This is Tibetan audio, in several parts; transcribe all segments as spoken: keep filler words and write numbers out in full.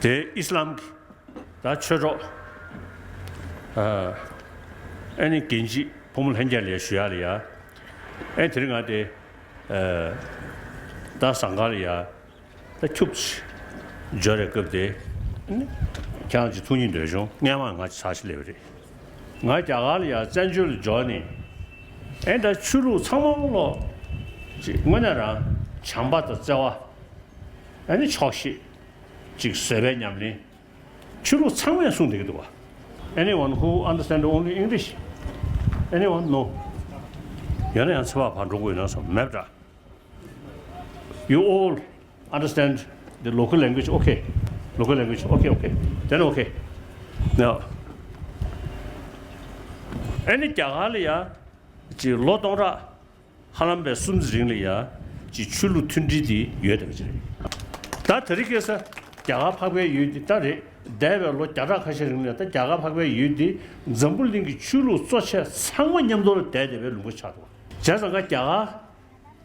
དེ་ཨི་སི་ལམ་གྱི་ད་ཆོས་གྲོགས་ཨ་ཨ་ནི་རྒན་བྱིས་ཕོ་མོ་ལྷན་རྒྱས་ལ་ཡ་ཞུ་ཡག་ལ་ཡ། ཨེ་དེ་རིང་ང་དེ་ཨ་ད་ཟངས་དཀར་ལ་ཡ། ད་ཁྱུག་ཅིག་འབྱོར་རེ་སྐབས་དེ་ཨ་ནི་ཁྱེད་རང་ཅིག་ཐུགས་མཉེས་འདོད་བྱུང་། སྔན་མ་ང་ཅིག་ཚར་ཞིག་སླེབས་རེད། ང་རྒྱ་གར་ལ་ཡ་བཙན་བྱོལ་ལ་འབྱོར་ནས་ཨེ་ད་ཆོས་ལུགས་ཚང་མ་ལོ་ཅིག་དངོས་གནས་རང་བྱམས་པ་དང་བརྩེ་བ་ཨ་ནི་ཆོག་ཤེས་ཅིག་བཟོད་པའི་ཉམས་ལེན། ཆོས་ལུགས་ཚང་མས་གསུངས་བསྡད་ཀྱི་འདུག་བ། Anyone who understand only English? Anyone? No. ཡང་ན་ཡང་ཚེ་བ་ཕར་འགྲོ་དགོས་ཡོད་ན་བསམ་མེད་པ་འདྲ། You all understand the local language, okay? Local language, okay, okay. Then okay. Now, ཨ་ནི་རྒྱ་གར་ལ་ཡ་ཅིག་ལོ་སྟོང་ཕྲག་ཧ་ལམ་པའི་གསུམ་ཙམ་རིང་ལ་ཡ་ཅིག་ཆོས་ལུགས་མཐུན་སྒྲིལ་འདི་ཡོད་བསྡད་པ་ཅིག་རེད། ད་དེ་རིང་ཁ་སང་རྒྱ་གར་འཕགས་པའི་ཡུལ་འདི་ད་རེད། འདས་པའི་ལོ་བརྒྱ་ཕྲག་ཁ་ཤས་རིང་ལ་ད་རྒྱ་གར་འཕགས་པའི་ཡུལ་འདི་འཛམ་བུ་གླིང་གི་ཆོས་ལུགས་གཙོ་ཆེ་ཚང་མ་མཉམ་དུ་ལ་བསྡད་བསྡད་པའི་ལུང་པ་ཆགས་འདུག་བྱས་ཙང་ཀ་རྒྱ་གར་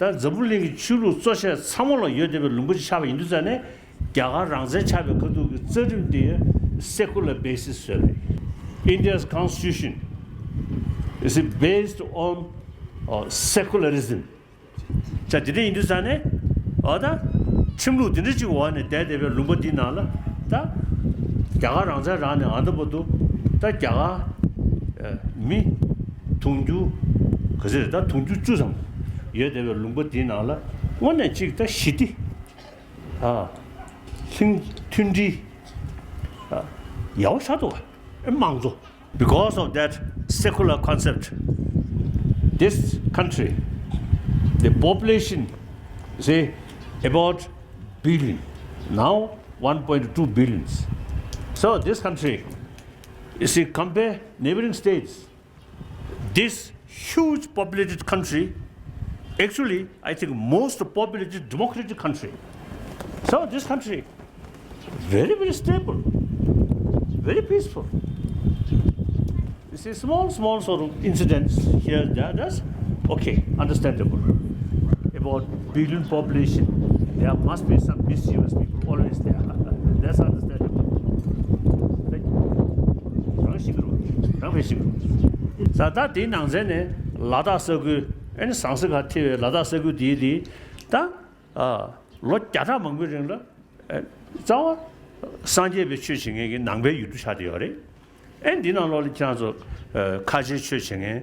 ད་འཛམ་བུ་གླིང་གི་ཆོས་ལུགས་གཙོ་ཆེ་ཚང་མ་ལ་ཡོད་བསྡད་པའི་ལུང་པ་ཅིག་ཆགས་པ་ཡིན་དུས་ཙང་ནས། རྒྱ་གར་རང་བཙན་ཆགས་པའི་ཁ་ཐུག་གི་རྩ་ཁྲིམས་དེ་secular basis བཟོས་རེད། India's constitution is based on uh, secularism. ཅག་དེ་འདྲ་ཡིན་དུས་ཙང་ནས་འོ་ད་ཁྲིམས་ལུགས་དེ་འདྲ་ཅིག་འོག་ནས་བསྡད་བསྡད་པའི་ལུང་པ་འདི་ནང་ལ་ད་རྒྱ་གར་རང་བཙན་རག་ནས་ཨ་ད་བར་དུ་ད་རྒྱ་གར་ཨ་མི་དུང་ཕྱུར་ག་ཚོད་རེད། ད་དུང་ཕྱུར་བཅུ་ཙམ་ཡོད་བསྡད་པའི་ལུང་པ་འདི་ནང་ལ་དངོས་གནས་ཅིག་ད་ཞི་བདེ། ཨ། ལྷིང་མཐུན་སྒྲིལ། ཨ། ཡག་པོ་ཆགས་འདུག་བ། ཨེ་མང་གཙོ། Because of that secular concept, this country, the population, say, about billion, now one point two billions. So this country, you see, compare neighboring states, this huge populated country, actually, I think most populated democratic country. So this country, very, very stable, very peaceful. You see, small, small sort of incidents here, there, that's okay, understandable. About billion population, there must be some mischievous people always there. That's understandable. རང་ཤེས་ཀྱི་རེད། རང་ཕན་ཤེས་ཀྱི་རེད། ས་ད་དེའི་ནང་ཚན་ནས་ལ་དྭགས་ས་ཁུལ། ཨ་ནི་ཟངས་གསེར་ཁ་ཐེ་བའི་ལ་དྭགས་ས་ཁུལ་དེའི་དེ་ད་ཨ་ལོ་བརྒྱ་ཕྲག་མང་པོའི་རིང་ལ་ཨ་རྩ་བ་སངས་རྒྱས་པའི་ཆོས་བྱེད་མཁན་གྱི་ནང་པའི་ཡུལ་གྲུ་ཆགས་བསྡད་ཡོད་རེད། ཨ་ནི་འདི་ནང་ལོགས་ལ་ཁྱེད་རང་ཚོ་ཨ་ཁ་ཆེའི་ཆོས་བྱེད་མཁན་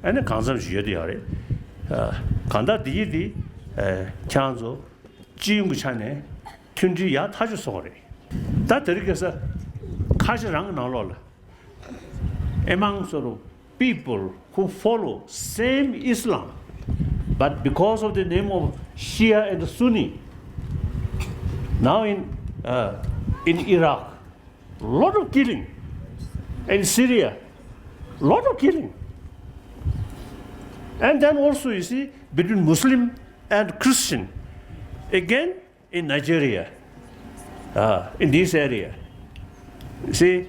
ཨ་ནི་གང་འཚམ་ཞིག་ཡོད་བསྡད་ཡོད་རེད། ཨ་གང་ལྟར་འདི་ཡིན་དེ་ཨ་ཁྱེད་རང་ཚོ་སྤྱི་ཡོངས་ཀྱི་ཆ་ནས་མཐུན་སྒྲིལ་ཡག་ཐག་ཆོད་སོང་བ་རེད། ད་དེ་རིང་ཁ་སང་ཁ་ཆེ་རང་གི་ནང་ལོགས་ལ། Among sort of people who follow same Islam, but because of the name of Shia and Sunni, now in uh, in Iraq, lot of killing, in Syria, lot of killing, and then also you see between Muslim and Christian, again in Nigeria, uh, in this area. See,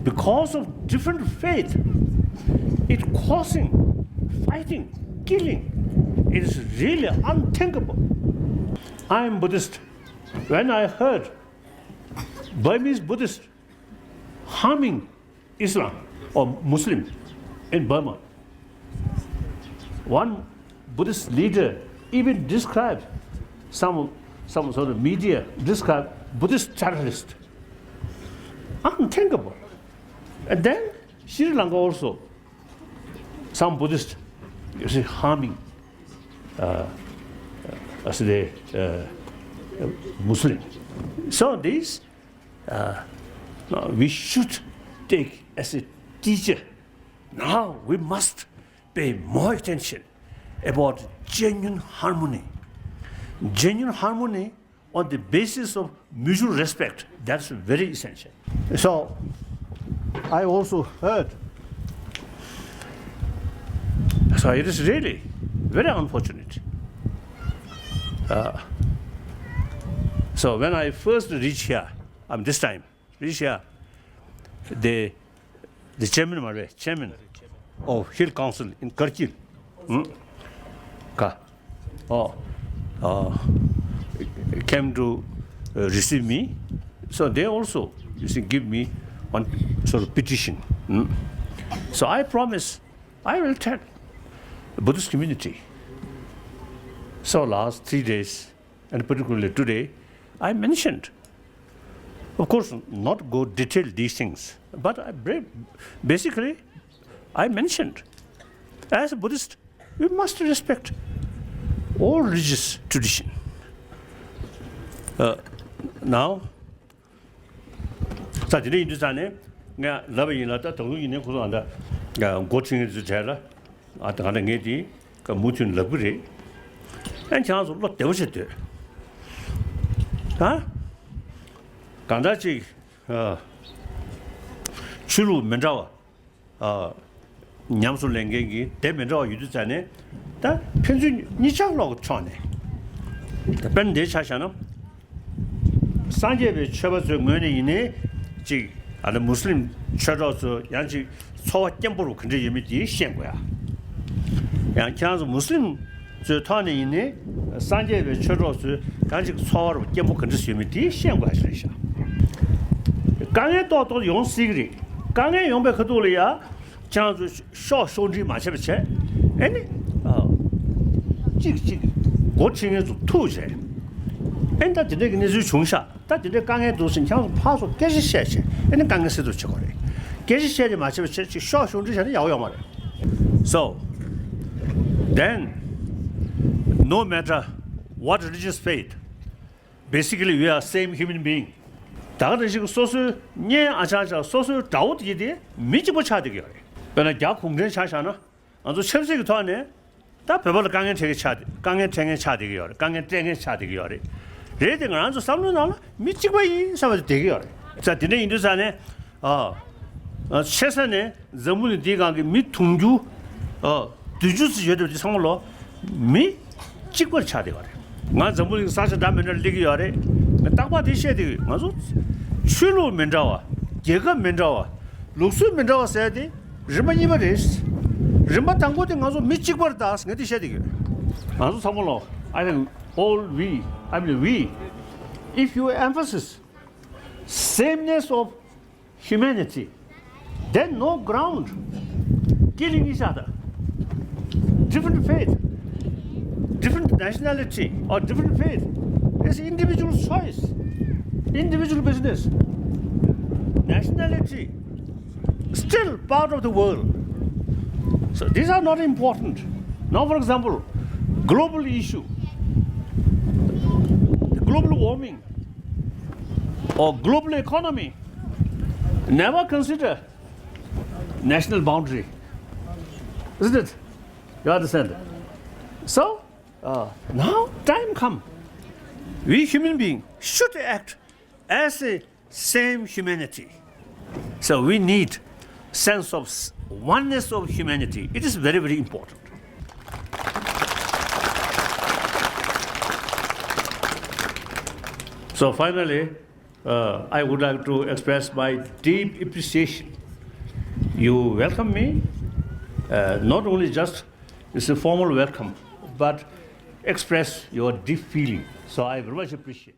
because of different faith, it causing fighting, killing. It is really unthinkable. I am Buddhist. When I heard Burmese Buddhist harming Islam or Muslim in Burma. One Buddhist leader even described some, some sort of media described Buddhist terrorist. Unthinkable. And then Sri Lanka also, some Buddhist, you see, harming uh, as the uh, Muslim. So these uh, we should take as a teacher. Now we must pay more attention about genuine harmony. Genuine harmony on the basis of mutual respect, that's very essential. So, I also heard, so it is really very unfortunate. Uh, so when I first reached here, um, this time, Reach here, the, the chairman, my chairman of Hill Council in Kargil, hmm? Ka, oh, uh, came to uh, receive me. So they also, you see, give me one sort of petition. Hmm? So I promise I will tell the Buddhist community. So last three days, and particularly today, I mentioned, of course, not go detail these things, but I, bra- basically, I mentioned, as a Buddhist, we must respect all religious tradition. Uh, now, ས་དེ་འདྲ་ཡིན་དུས་ཙང་ནས་ང་ལབ་པ་ཡིན་ལ། ད་དོགས་ཡིན་ནའི་ཁོ་ཚོ་ཨ་ད་འགོ་ཁྲིད་མཁན་ཚོའི་གྲས་ལ་ཨ་ད་ག་ད་ངས་དེ་ཀ་མུ་མཐུད་ལབ་གི་རེད། ཨ་ཁྱེད་རང་ཚོ་བློ་བདེ་པོ་བྱེད་སྡོད། ཨ་གང་ལྟར་ཅིག་ཨ་ཆོས་ལུགས་མི་འདྲ་བ། ཨ་ཉམས་སུ་ལེན་མཁན་གྱི་དེ་མི་འདྲ་བ་ཡོད་དུས་ཙང་ནས། ད་ཕན་ཚུན་གཉིས་ཆ་ལོག་ཕྱོགས་ནས། ད་དཔེར་ན་འདི་ཆ་བཞག་ན། སངས་རྒྱས་པའི་ཆོས་པ་ཚོའི་ངོས་ནས་ཡིན་ནའི་ཅིག་ཨ་ནི་མུ་སི་ལིམ་ཆོས་གྲོགས་ཚོ་ཡང་ཅིག་འཚོ་བ་སྐྱིན་པོ་རུ་ག་འདྲ་ཡོད་མེད་དེ་ཤེས་དགོས་ཡ། ཡང་ཁྱེད་རང་ཚོ་མུ་སི་ལིམ་ཚོའི་ཐོག་ནས་ཡིན་ནའི་སངས་རྒྱས་པའི་ཆོས་གྲོགས་ཚོས་གང་ཅིག་འཚོ་བ་རུ་སྐྱིན་པོ་ག་འདྲ་ཡོད་མེད་དེ་ཤེས་དགོས་ཡ་ཞིག་རེད་ཤག་དཀའ་ངལ་ཏོག་ཏོག་ཡོང་སྲིད་ཀྱི་རེད། དཀའ་ངལ་ཡོང་པའི་ཁ་ཐུག་ལ་ཡ། ཁྱེད་རང་ཚོས་ཤོག་ཤོག་འདྲི་མ་བྱས་པ་བྱས། ཨེ་ནི། ཨ། གཅིག་གཅིག་འགོ་ཁྲིད་མཁན་ཚོ་ཐུག་བྱས། ཨེ་ནི་ད་དེ་འདྲའི་གི་གནས་ཚུལ་བྱུང་ཤག་ད་དེ་འདྲའི་དཀའ་ངལ་འདུག་ཟེར་ཁྱེད་རང་ཚོ་ཕར་ཚུར་སྐད་ཆ་བཤད་བྱས། ཨེ་ནི་དཀའ་ངལ་སེལ་ཐབས་བྱེད་དགོས་རེད། སྐད་ཆ་བཤད་དེ་མ་བྱས་པ་བྱས་ཅིག་ཤོག་ཤོག་འདྲི་བྱས་ན་ཡག་པོ་ཡོད་མ་རེད། So, then, no matter what religious faith, basically, we are same human being. ད་ག་ནང་བཞིན་སོ་སོའི་གཉེན་ཨ་ཅག་ཅག་སོ་སོའི་དགྲ་བོ་དེ་དེ་མི་གཅིག་པ་ཆགས་བསྡད་ཀྱི་ཡོད་རེད། དཔེར་ན་རྒྱ་གུང་ཁྲན་ཆ་བཞག་ན། ང་ཚོ་ཆབ་སྲིད་ཀྱི་ཐོག་ནས་ད་བོད་པ་ལ་དཀའ་ངལ་འཕྲད་མཁན་ཆགས་བསྡད། དཀའ་ངལ་འཕྲད་མཁན་ཆགས་བསྡད་ཀྱི་ཡོད་རེད། དཀའ་ངལ་སྤྲད་མཁན་ཆགས་བསྡད་ཀྱི་ཡོད་རེད། རེད་དེ་ང་རང་ཚོ་བསམ་བློའི་ནང་ལ་མི་གཅིག་པ་ཡིན་བསམ་པ་དེ་བསྡད་ཀྱི་ཡོད་རེད། ས་དེ་འདྲ་ཡིན་དུས་ས་ནས། ཨ། ཨ། ཆེ་ས་ནས་འཛམ་བུ་གླིང་འདིའི་སྒང་གི་མི་དུང་ཕྱུར། ཨ། བདུན་ཅུ་ཙམ་ཡོད་པ་དེ་ཚང་མ་ལོ། མི་གཅིག་པར་ཆགས་བསྡད་པ་རེད། ང་འཛམ་བུ་གླིང་ས་ཆ་འདྲ་མི་འདྲ་སླེབས་ཀྱི་ཡོད་རེད། ང་རྟག་པར་དེ་བཤད་བསྡད་ཀྱི་ཡོད། ང་ཚོ་ཆོས་ལུགས་མི་འདྲ་བ། རྒྱལ་ཁབ་མི་འདྲ་བ། ལུགས་སྲོལ་མི་འདྲ་བ་ཟེར་དེ་རིམ་པ་གཉིས་པ་རེད། རིམ་པ་དང་པོ་དེ་ང་ཚོ་མི་གཅིག་པར་གདའ་ཟེར་ངས་དེ་བཤད་བསྡད་ཀྱི་ཡོད། ང་ཚོ་ཚང་མ་ལོ། I think all we, I mean we, if you emphasize sameness of humanity, then no ground killing each other. Different faith, different nationality, or different faith is individual choice, individual business. Nationality still part of the world. So these are not important. Now, for example, global issue, global warming, or global economy never consider national boundary, isn't it? You understand? So, uh, now time come. We human being should act as a same humanity. So we need sense of s- oneness of humanity. It is very, very important. So finally, uh, I would like to express my deep appreciation. You welcome me, uh, not only just it's a formal welcome, but express your deep feeling. So I very much appreciate.